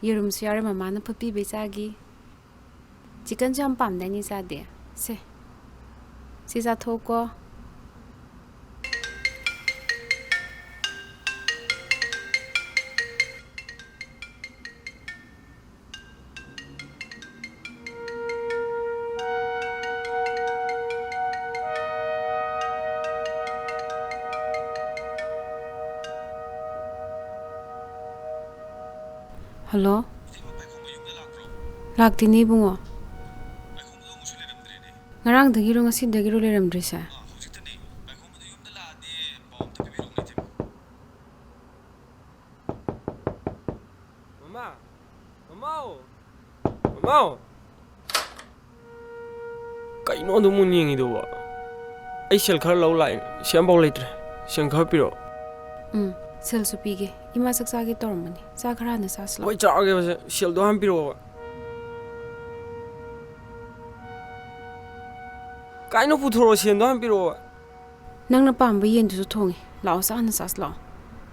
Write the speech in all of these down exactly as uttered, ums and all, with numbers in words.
ꯌꯦꯔꯨꯝꯁꯨ ꯌꯥꯎꯔꯦ, ꯃꯃꯥꯅ ꯐꯨꯠꯄꯤꯕꯩ ꯆꯥꯒꯤ꯫ ꯆꯤꯛꯀꯟꯁꯨ ꯌꯥꯝ ꯄꯥꯝꯗꯥꯏꯅꯦ ꯏꯆꯥꯗꯤ? ꯁꯦ, ꯁꯤ ꯆꯥꯊꯣꯛꯎꯀꯣ꯫ ꯍꯜꯂꯣ? ꯂꯥꯛꯇꯦꯅꯦ ꯏꯕꯨꯡꯉꯣ꯫ ꯉꯔꯥꯡꯗꯒꯤꯔꯣ ꯉꯁꯤꯗꯒꯤꯔꯣ ꯂꯩꯔꯝꯗ꯭ꯔꯤꯁꯦ? ꯃꯃꯥ! ꯃꯃꯥꯎ! ꯃꯃꯥꯎ! ꯀꯩꯅꯣ ꯑꯗꯨꯝ ꯃꯨꯟ ꯌꯦꯡꯉꯤꯗꯨꯕꯣ? ꯑꯩ ꯁꯦꯜ ꯈꯔ ꯂꯧ ꯂꯥꯛꯏ꯫ ꯁꯦꯜ ꯑꯝꯐꯥꯎ ꯂꯩꯇ꯭ꯔꯦ꯫ ꯁꯦꯜ ꯈꯔ ꯄꯤꯔꯛꯑꯣ꯫ ꯎꯝ, ꯁꯦꯜꯁꯨ ꯄꯤꯒꯦ꯫ ꯏꯃꯥ ꯆꯥꯛ ꯆꯥꯒꯦ ꯇꯧꯔꯝꯕꯅꯤ꯫ ꯆꯥ ꯈꯔ ꯍꯥꯟꯅ ꯆꯥꯁꯤ ꯂꯥꯛꯑꯣ꯫ ꯍꯣꯏ, ꯆꯥꯒꯦꯕ꯫ ꯁꯦ-, ꯁꯦꯜꯗꯣ ꯍꯥꯟꯅ ꯄꯤꯔꯛꯑꯣꯕ꯫ ꯀꯥꯏꯅꯣ ꯄꯨꯊꯣꯔꯛꯑꯣ, ꯁꯦꯜꯗꯣ ꯍꯥꯟꯅ ꯄꯤꯔꯛꯑꯣꯕ꯫ ꯅꯪꯅ ꯄꯥꯝꯕ ꯌꯦꯟꯗꯨꯁꯨ ꯊꯣꯡꯉꯤ꯫ ꯂꯥꯛꯑꯣ, ꯆꯥ ꯍꯥꯟꯅ ꯆꯥꯁꯤ ꯂꯥꯛꯑꯣ꯫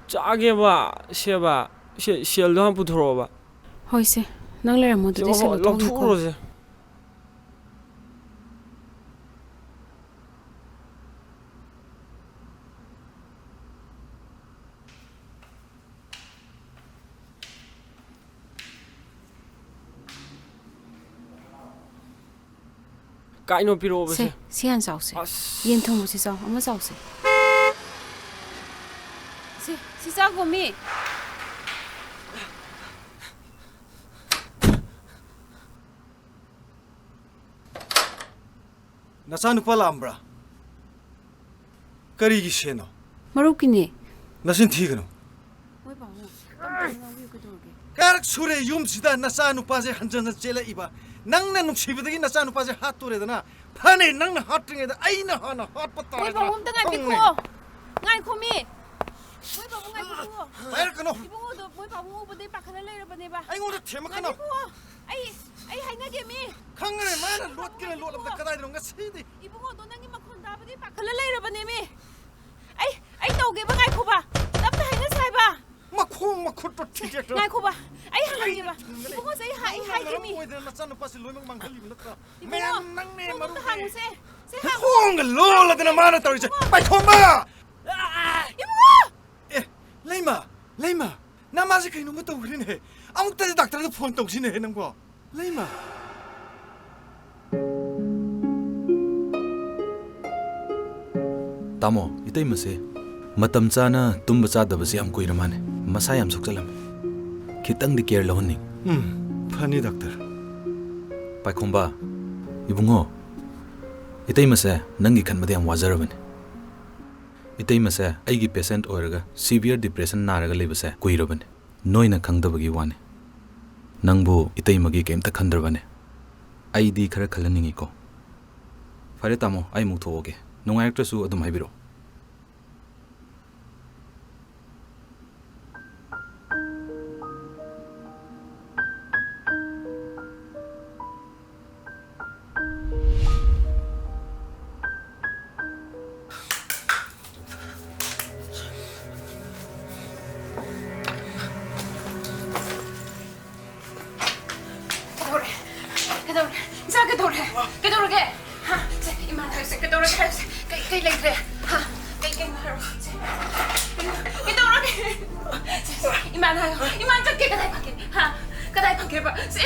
ꯆꯥꯒꯦꯕ, ꯁꯦꯕ꯫ ꯁꯦ-, ꯁꯦꯜꯗꯣ ꯍꯥꯟꯅ ꯄꯨꯊꯣꯔꯛꯑꯣꯕ꯫ ꯍꯣꯏ, ꯁꯦ꯫ ꯅꯪ ꯂꯩꯔꯝꯃꯣ ꯑꯗꯨꯗꯤ, ꯁꯦ, ꯁꯦꯜꯗꯣ ꯊꯣꯛꯑꯒꯦꯀꯣ꯫ ꯂꯧꯊꯣꯛꯎꯔꯣꯁꯦ꯫ ꯀꯥꯏꯅꯣ ꯄꯤꯔꯛꯑꯣꯕ ꯁꯦ, ꯁꯦ꯫ ꯁꯤ ꯍꯥꯟꯅ ꯆꯥꯎꯁꯦ꯫ ꯑꯁ꯫ ꯌꯦꯟ ꯊꯣꯡꯕꯁꯤ ꯆꯥꯎ, ꯑꯃ ꯆꯥꯎꯁꯦ꯫ ꯁꯦ, ꯁꯤ ꯆꯥꯈꯣꯃꯤ꯫ ꯅꯆꯥꯅꯨꯄꯥ ꯂꯥꯛꯑꯝꯕ꯭ꯔꯥ? ꯀꯔꯤꯒꯤ ꯁꯦꯟꯅꯣ? ꯃꯔꯨꯞꯀꯤꯅꯦ꯫ ꯅꯆꯤꯟ ꯊꯤꯒꯅꯨ꯫ ꯃꯣꯏ ꯄꯥꯕꯨꯡ, ꯇꯞ ꯇꯞꯅ ꯉꯥꯡꯕꯤꯌꯨ, ꯀꯩꯗꯧꯔꯒꯦ? ꯀꯌꯥꯔꯛ ꯁꯨꯔꯦ ꯌꯨꯝꯁꯤꯗ ꯅꯆꯥꯅꯨꯄꯥꯁꯦ ꯍꯟꯖꯟ ꯍꯟꯖꯟ ꯆꯦꯜꯂꯛꯏꯕ? ꯅꯪꯅ ꯅꯨꯡꯁꯤꯕꯗꯒꯤ ꯅꯆꯥꯅꯨꯄꯥꯁꯦ ꯍꯥꯠꯇꯣꯔꯦꯗꯅ꯫ ꯐꯅꯤ, ꯅꯪꯅ ꯍꯥꯠꯇ꯭ꯔꯤꯉꯩꯗ ꯑꯩꯅ ꯍꯥꯟꯅ ꯍꯥꯠꯄ ꯃꯣꯏ ꯇꯥꯔꯦꯗꯅ꯫ ꯄꯥꯕꯨꯡ, ꯑꯝꯇ ꯈꯪꯉꯦ꯫ ꯉꯥꯏꯕꯤꯈꯣ꯫ ꯉꯥꯏꯈꯣꯃꯤ꯫ ꯃꯣꯏ ꯄꯥꯕꯨꯡ, ꯉꯥꯏꯕꯤꯈꯣ꯫ ꯄꯥꯏꯔꯛꯀꯅꯨ꯫ ꯏꯕꯨꯡꯉꯣꯗꯣ ꯃꯣꯏ ꯄꯥꯕꯨꯡ ꯎꯕꯗꯩ ꯄꯥꯈꯠꯂ ꯂꯩꯔꯕꯅꯦꯕ꯫ ꯑꯩꯉꯣꯟꯗ ꯊꯦꯝꯃꯛꯀꯅꯨ꯫ ꯉꯥꯏꯕꯤꯈꯣ꯫ ꯑꯩ, ꯑꯩ ꯍꯥꯏꯅꯒꯦꯃꯤ꯫ ꯈꯪꯉꯦ, ꯃꯥꯅ ꯂꯣꯠꯀꯦꯔꯥ ꯂꯣꯠꯂꯕꯗ ꯀꯗꯥꯏꯗꯅꯣ ꯉꯁꯤꯗꯤ? ꯏꯕꯨꯡꯉꯣꯗꯣ ꯅꯪꯒꯤ ꯃꯈꯣꯟ ꯇꯥꯕꯗꯩ ꯄꯥꯈꯠꯂ ꯂꯩꯔꯕꯅꯦꯃꯤ꯫ ꯑꯩ, ꯑꯩ ꯇꯧꯒꯦꯕ, ꯉꯥꯏꯈꯣꯕ꯫ ꯇꯞꯅ ꯍꯥꯏꯅꯁꯦ ꯍꯥꯏꯕ꯫ ꯃꯈꯣꯡ ꯃꯈꯨꯠꯇꯣ ꯊꯦꯛꯇꯣ꯫ ꯉꯥꯏꯈꯣꯕ꯫ ꯑꯩ ꯍꯥꯟꯅ ꯏꯕꯨꯡꯉꯣ, ꯁꯦ ꯑꯩ ꯍꯥꯏ-, ꯑꯩ ꯍꯥꯏꯒꯦ ꯃꯤ꯫ ꯃꯔꯝ ꯑꯣꯏꯗꯅ ꯅꯆꯥꯅꯨꯄꯥꯁꯤ ꯂꯣꯏꯅꯃꯛ ꯃꯥꯡꯍꯜꯂꯤꯕ ꯅꯠꯇ꯭ꯔꯥ? ꯏꯕꯨꯡꯉꯣ, ꯃꯌꯥꯝ ꯅꯪꯅꯦ ꯊꯣꯡ ꯑꯝꯇ ꯃꯔꯨ꯫ ꯍꯥꯡꯉꯨꯁꯦ꯫ ꯁꯦ ꯍꯥꯡꯉꯨ꯫ ꯊꯣꯡꯒ ꯂꯣꯜꯂꯗꯅ ꯃꯥꯅ ꯇꯧꯔꯤꯁꯦ꯫ ꯏꯕꯨꯡꯉꯣ꯫ ꯄꯥꯏꯈꯣꯝꯕ! ꯏꯕꯨꯡꯉꯣ! ꯑꯦ, ꯂꯩꯃ, ꯂꯩꯃ, ꯅꯃꯥꯁꯦ ꯀꯩꯅꯣꯝꯃ ꯇꯧꯈ꯭ꯔꯦꯅꯦꯍꯦ꯫ ꯑꯃꯨꯛꯇꯗꯤ ꯗꯥꯛꯇꯔꯗ ꯐꯣꯟ ꯇꯧꯁꯤꯅꯦꯍꯦ ꯅꯪꯕꯣ꯫ ꯂꯩꯃ꯫ ꯇꯥꯃꯣ, ꯏꯇꯩꯃꯁꯦ ꯃꯇꯝ ꯆꯥꯅ ꯇꯨꯝꯕ ꯆꯥꯗꯕꯁꯦ ꯌꯥꯝ ꯀꯨꯏꯔ ꯃꯥꯅꯦ꯫ ꯃꯁꯥ ꯌꯥꯝ ꯁꯣꯛꯆꯜꯂꯝꯃꯦ꯫ ꯈꯤꯇꯪꯗꯤ care ꯂꯧꯍꯟꯅꯤꯡꯉꯤ꯫ ꯎꯝ, ꯐꯅꯤ, ꯗꯥꯛꯇꯔ꯫ ꯄꯥꯏꯈꯣꯝꯕ, ꯏꯕꯨꯡꯉꯣ, ꯏꯇꯩꯃꯁꯦ ꯅꯪꯒꯤ ꯈꯟꯕꯗ ꯌꯥꯝ ꯋꯥꯖꯔꯕꯅꯦ꯫ ꯏꯇꯩꯃꯁꯦ ꯑꯩꯒꯤ patient ꯑꯣꯏꯔꯒ severe depression ꯅꯥꯔꯒ ꯂꯩꯕꯁꯦ ꯀꯨꯏꯔꯕꯅꯦ꯫ ꯅꯣꯏꯅ ꯈꯪꯗꯕꯒꯤ ꯋꯥꯅꯦ꯫ ꯅꯪꯕꯨ ꯏꯇꯩꯃꯒꯤ ꯀꯩꯝꯇ ꯈꯟꯗ꯭ꯔꯕꯅꯦ꯫ ꯑꯩꯗꯤ ꯈꯔ ꯈꯜꯍꯟꯅꯤꯡꯉꯤꯀꯣ꯫ ꯐꯔꯦ ꯇꯥꯃꯣ, ꯑꯩ ꯑꯃꯨꯛ ꯊꯣꯛꯑꯒꯦ꯫ ꯅꯨꯡꯉꯥꯏꯔꯛꯇ꯭ꯔꯁꯨ ꯑꯗꯨꯝ ꯍꯥꯏꯕꯤꯔꯛꯑꯣ꯫ ꯀꯩꯗꯧꯔꯦ? ꯀꯩꯗꯧꯔꯦ? ꯏꯆꯥ ꯀꯩꯗꯧꯔꯦ? ꯀꯩꯗꯧꯔꯒꯦ? ꯍꯥ? ꯁꯦ, ꯏꯃꯥꯗ ꯍꯥꯏꯌꯨꯁꯦ꯫ ꯀꯩꯗꯧꯔꯒꯦ ꯍꯥꯏꯌꯨꯁꯦ꯫ ꯀꯩ, ꯀꯩ ꯂꯩꯈ꯭ꯔꯦ? ꯍꯥ? ꯀꯩ, ꯀꯩꯅꯣ ꯍꯥꯏꯔꯣ꯫ ꯁꯦ, ꯀꯩꯗꯧꯔꯒꯦ? ꯁꯦ, ꯁꯦ, ꯏꯃꯥꯗ ꯍꯥꯏꯌꯣ꯫ ꯏꯃꯥ ꯆꯠꯀꯦ ꯀꯗꯥꯏ ꯐꯪꯒꯦ? ꯍꯥ? ꯀꯗꯥꯏ ꯐꯪꯒꯦꯕ? ꯁꯦ,